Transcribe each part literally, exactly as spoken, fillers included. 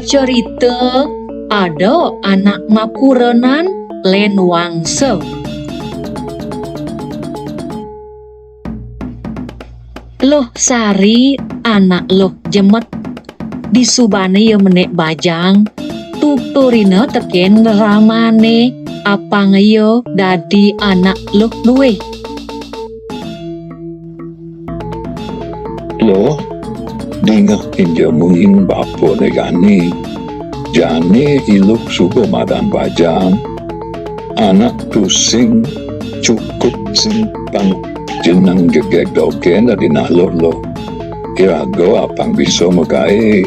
Cerita ada anak makurenan lan wangsa. Luh Sari anak Luh Jemet. Disubane ia menek bajang, tuturina teken ramane apang ia dadi anak Luh Luih. Luh, dingeh inja munyin bapane jani. Jani iluh suba madan bajang. Anak tusing cukup simpang jeneng jegeg dogen dadi naluh-luh. Iraga apang bisa magae.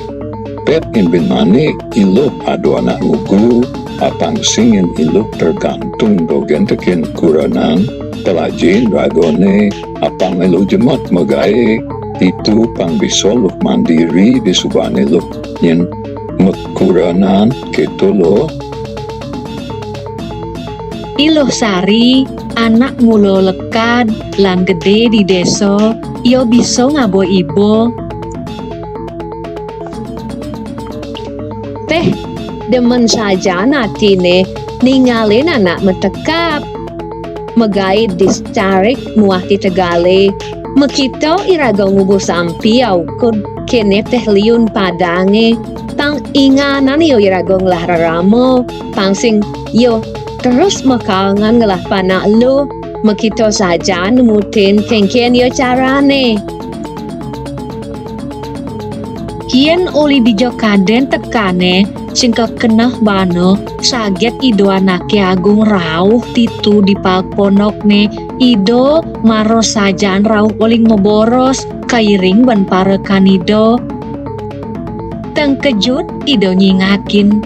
Pet inbin mani iluh ada anak ngugu, apang singin iluh tergantung dogen teken kurenan, pelajin ragane, apang iluh jemet magae, ditu pang bisa luh mandiri disubane luh nyen makurenan, keto luh. Iluh Sari, anak mula lekad, lan gede di desa, ia bisa ngaba iba. Teh, demen sajan atine ningalin anak matekap. Magae di Secarik muah di Tegale, makita iraga ngubuh sampi aukud kene teh liun padange, pang inganan ia iraga ngelah rerama, pang sing ia terus makaangan ngelah panak luh, makita sajan mutin kenken ia carane. Yen uli dija kaden tekane, sing kakeneh bana saget Ida Anake Agung rauh ditu di paek pondokne, Ida mara sajan rauh uling maboros, kairing ban parekan Ida. Tengkejut Ida nyingakin,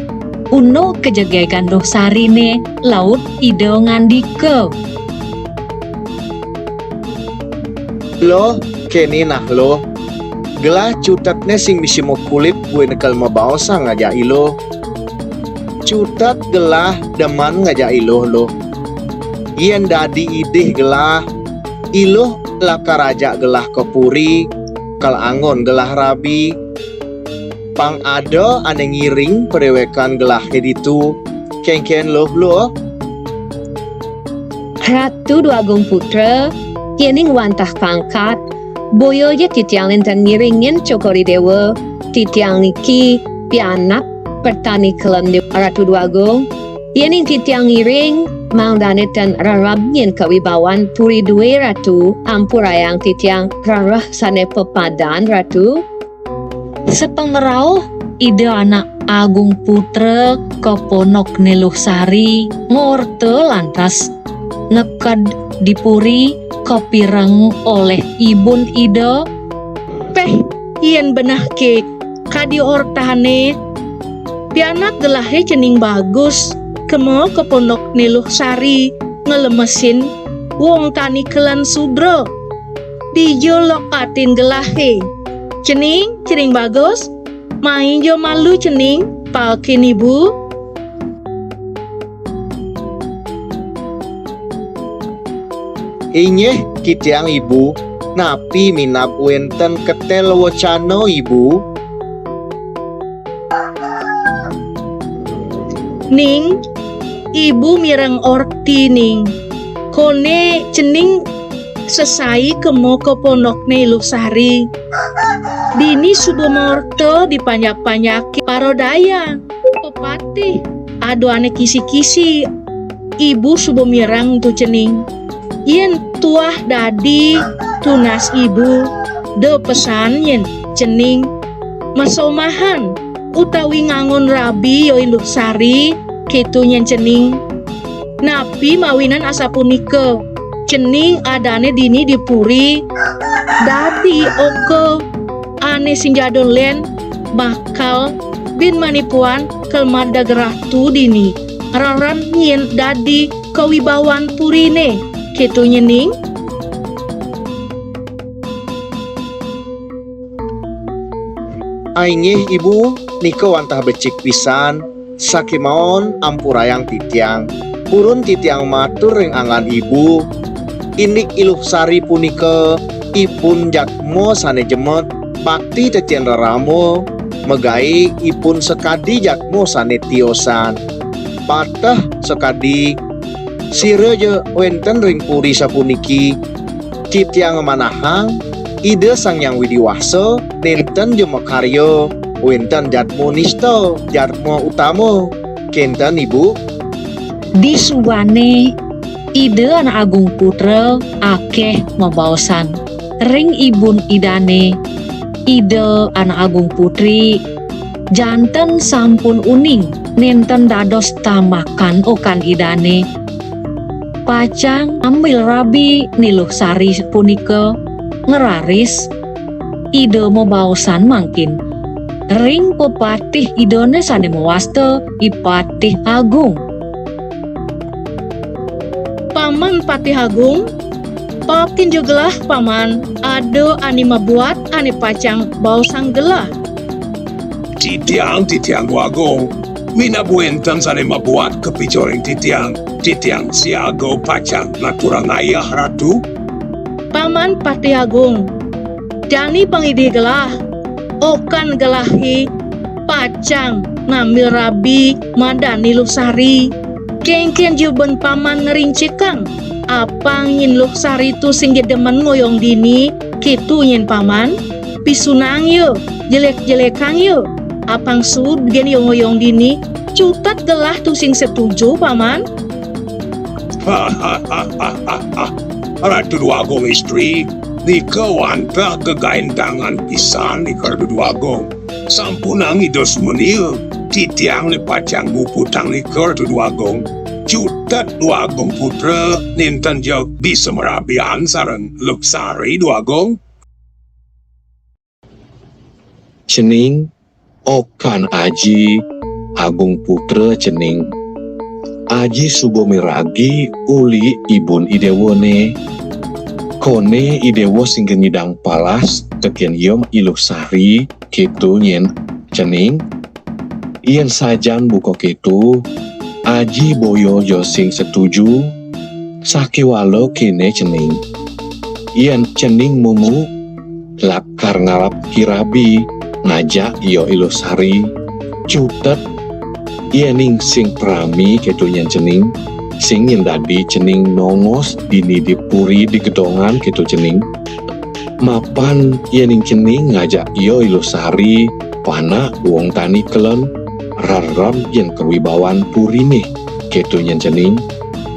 unuk kajegegan Luh Sarine, laut Ida ngandika. Luh, kene nah Luh. Gelah cutetne sing misi makulip buin kal mabaosang ngajak iluh. Cutet gelah demen ngajak iluh, Luh. Yen dadi idih gelah, iluh lakar ajak gelah ka puri, kal anggon gelah rabi. Pang ada ane ngiring padewekan gelahne ditu. Kenken Luh, Luh. Ratu Dwagung Putra, yening wantah pangkat, boya ja titiang nenten ngiringin Cokor I Dewa, titiang niki pianak pertani kelem Dewa Ratu Dwagung. Yening titiang ngiring, mangdane ten rerab nyen kawibawan puri due Ratu, ampurayang titiang rereh sane pepadan Ratu. Sapangrauh Ida Anak Agung Putra ka pondokne Luh Sari, ngorta lantas neked di puri, kapireng olih ibun Ida. Peh, yen benehke kadi ortane, pianak gelahe cening bagus, kema ka pondokne Luh Sari ngelemesin wong tani kelen sudra. Dija lokatin gelahe. Cening, cening bagus, mai ja malu cening, paekin ibu. Inggih titiang ibu, napi minab wenten ketel wacana ibu? Ning, ibu mireng orti ning. Kone cening sesai kema ka pondokne Luh Sari. Dini suba morta dipanjak-panjaki para daya, pepatih, aduane kisi-kisi. Ibu suba mireng tu cening. Yen tuah dadi tunas ibu, da pesan yen cening masomahan utawi ngangon rabi yoi Luh Sari, ketu nyen cening. Napi mawinan asapunika? Cening adane dini di puri, dadi oka ane sing jadun len bakal bin manipuan kelmad dagerah tu dini. Raran nyen dadi kawibawan purine, ketu nyening. Ainggih ibu, nika wantah becik pisan, sakimaon ampurayang titiang. Purun titiang matur ring anggan ibu, indik Iluh Sari punika ipun jadma sane jemet, bakti tetian rerama, Magaé ipun sakadi jadma sané tiosan. Pateh sakadi sira ja wénten ring puri sapuniki, titiang manahang Ida Sang Hyang Widi Wasa nénten ja makarya wénten jadma nista, jadma utama. Kénten, Ibu? Disubané Ida Anak Agung Putra akéh mabaosan ring ibun Idané, Ida Anak Agung Putri, janten sampun uning nénten dados tamakan okan Idané. Pacang ambil rabi Ni Luh Sari punika ngraris Ida mabaosan mangkin ring pepatih Idané sané mawasta I Patih Agung. Paman Patih Agung, paokin ja gelah, Paman, ada ané mabuat ané pacang baosang gelah. Titiang, titiang Dwagung, minab wénten sané mabuat kapica ring titiang, titiang siaga pacang ngaturang ayah, Ratu. Paman Patih Agung, jani pangidih gelah, okan gelahé pacang ngambil rabi madan Ni Luh Sari. Kénkén ja ben Paman ngrincikang, apang nyen Luh Sari to sing ja demen ngoyong dini, kéto nyen Paman. Pisunang ya, jelék-jelékang ya, apang suud gén ya ngoyong dini, cutet gelah to sing setuju, Paman. Ratu Dwagung Istri, nika wantah gegaéntangan pisan nika, Ratu Dwagung. Sampunang Ida sumenia, titiang né pacang muputang nika, Ratu Dwagung. Cutet Dwagung Putra, nénten ja bisa marabian sareng Luh Sari, Dwagung. Cening, okan Aji Agung Putra cening. Aji suba miragi uli ibun idéwané. Koné idéwa sing nyidang palas tekén ia I Luh Sari, kéto nyen cening. Yén sajan buka kéto, Aji boya ja sing setuju, sakéwala kéné cening. Yén cening mumuk, lakar ngarap kirabi ngajak ia I Luh Sari, cutet, yéning sing prami kéto nyen cening, sing nyen dadi cening nongos dini di puri di gedongan kéto cening. Mapan yéning cening ngajak ia I Luh Sari, panak wong tani kelen, rerem yén kawibawan puriné, kéto nyen cening.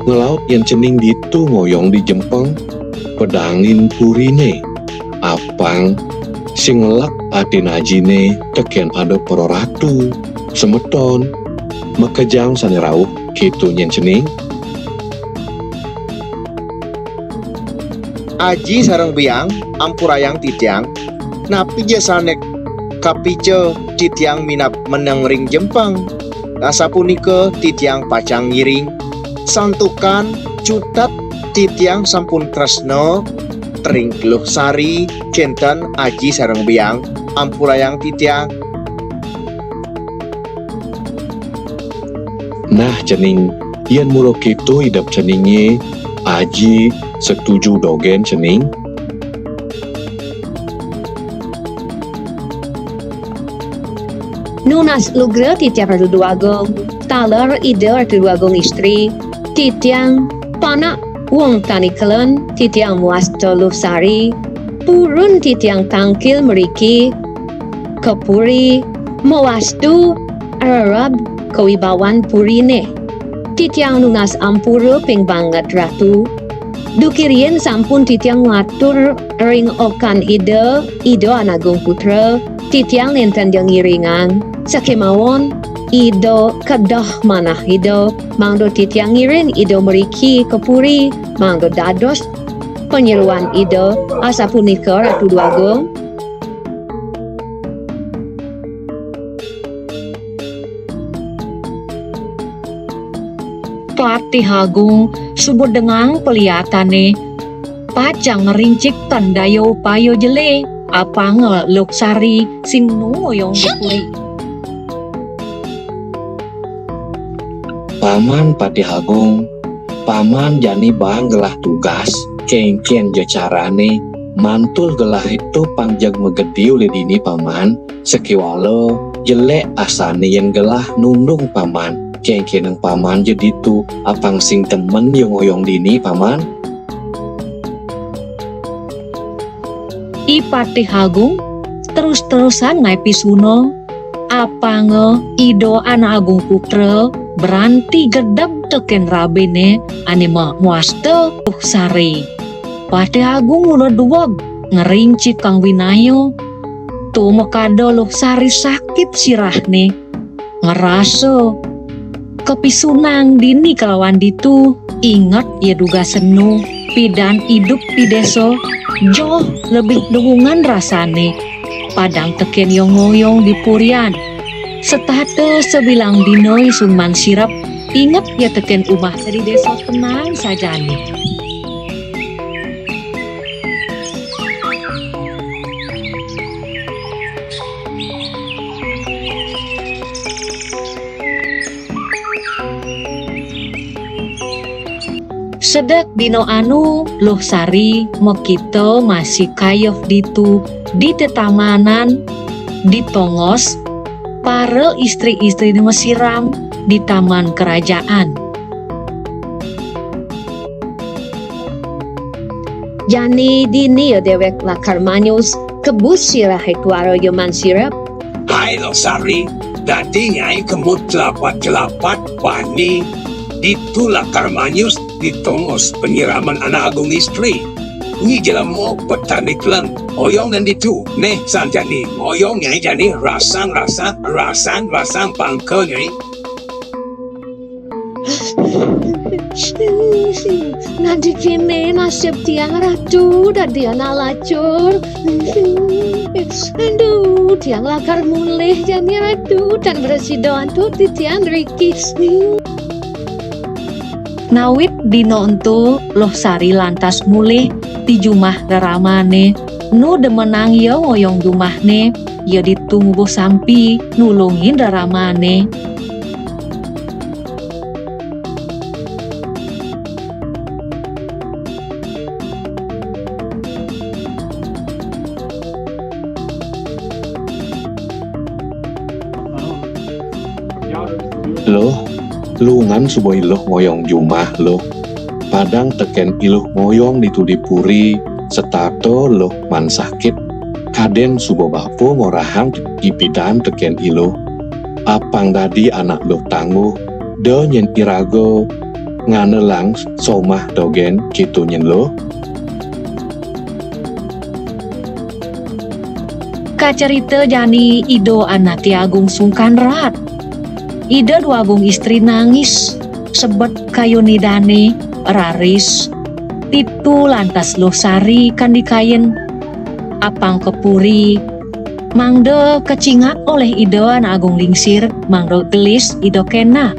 Nglaut yén cening ditu ngoyong di jempeng, pedangin puriné. Apang sing ngelek atin ajiné tekén ada para ratu, semeton, makejang sané rauh, kéto nyen cening. Aji sareng Biang, ampurayang titiang, napi ja sané kapica titiang minab meneng ring jempeng. Asapunika titiang pacang ngiring. Santukan cutet titiang sampun tresna ring Luh Sari, kénten Aji sareng Biang, ampurayang titiang. Nah, cening, yén mula kéto idep ceningé, Aji setuju dogén cening. Nunas lugra titiang Ratu Dwagung, taler Ida Ratu Dwagung Istri, titiang panak wong tani kelen, titiang mawasta Luh Sari, purun titiang tangkil mriki ka puri, mawastu rereb kawibawan puriné. Titiang nunas ampura ping banget Ratu. Duké riin sampun titiang ngatur ring okan Ida, Ida Anak Agung Putra, titiang nénten ja ngiringang. Sakémaon Ida kedah manah Ida, mangda titiang ngiring Ida mriki ka puri, mangda dados panyeroan Ida, asapunika Ratu Dwagung. Patih Agung suba dengang paliatané, pacang ngrincik tan daya upaya jelé, apanga Luh Sari sing nu ngoyong di puri. Paman Patih Agung, Paman jani baang gelah tugas, kénkén ja carané mantul gelah ento pang jeg magedi uli dini, Paman. Sakéwala jelék asané yén gelah nundung paman, kéngkénang paman ja ditu, apang sing temen ya ngoyong dini, paman. I Patih Agung terus-terusan ngaé pisuna, apanga Ida Anak Agung Putra berani gedeg tekén rabiné ané ma-, mawasta Luh Sari. Patih Agung mula dueg ngering cipkang winaya. Tuh makada Luh Sari sakit sirahné. Ngerasa kapisunang dini kalawan ditu, inget ya dugasena pidan idup di désa, joh lebih dunungan rasané. Padang tekén ya ngoyong di purian. Setata sabilang dina isun mansirep, inget ya tekén umah di désa tenang sajané. Sedek dina anu, Luh Sari makita masih kayeh ditu di tetamanan, di tongos, para istri-istriné masiram di taman kerajaan. Jani dini ya déwék lakar manyus, kebus sirahé tuara ya mansirep. Hai Luh Sari, dadi nyai kemu telapat-telapat bani ditu lakar manyus di tongos penyiraman Anak Agung Istri. Nyi jelema petani keleng, oyong nan ditu, néh san jani, oyong nyai jani, rasang, rasang, rasang, rasang pangka nyai. Nadi kéné nasib tiang Ratu dadi anak lacur. Aduh, tiang lakar mulih jani Ratu, tan prasida antuk titiang riki. Nawit dina ento Luh Sari lantas mulih di jumah reramané, nu demenang ya ngoyong jumahné, ya ditu ngubuh sampi nulungin reramané. Luh, lungan suba Iluh ngoyong jumah, Luh. Padang tekén Iluh ngoyong ditu di puri, setata Luh man sakit. Kadén suba bapa ngorahang ipidan tekén Iluh. Apang dadi anak Luh tangguh, da nyén iraga nganelang somah dogén, kéto nyén Luh. Kacarita jani Ida Anaké Agung sungkan rat. Ida Dwagung Istri nangis, sebet kayun Idané, raris. Ditu lantas Luh Sari kandikain, apang ka puri, mangda kacingak olih Ida Anak Agung Lingsir, mangda gelis Ida kénak.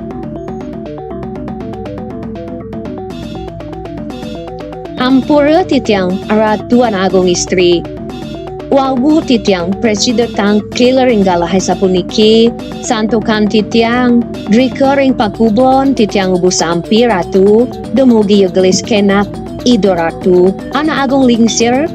Ampura titiang Ratu Anak Agung Istri. Wau titiang prasida tangkil ring galahé sapuniki, santukan titiang drika ring pakuban titiang ngubuh sampi Ratu, dumugi ya gelis kénak Ida Ratu Anak Agung Lingsir,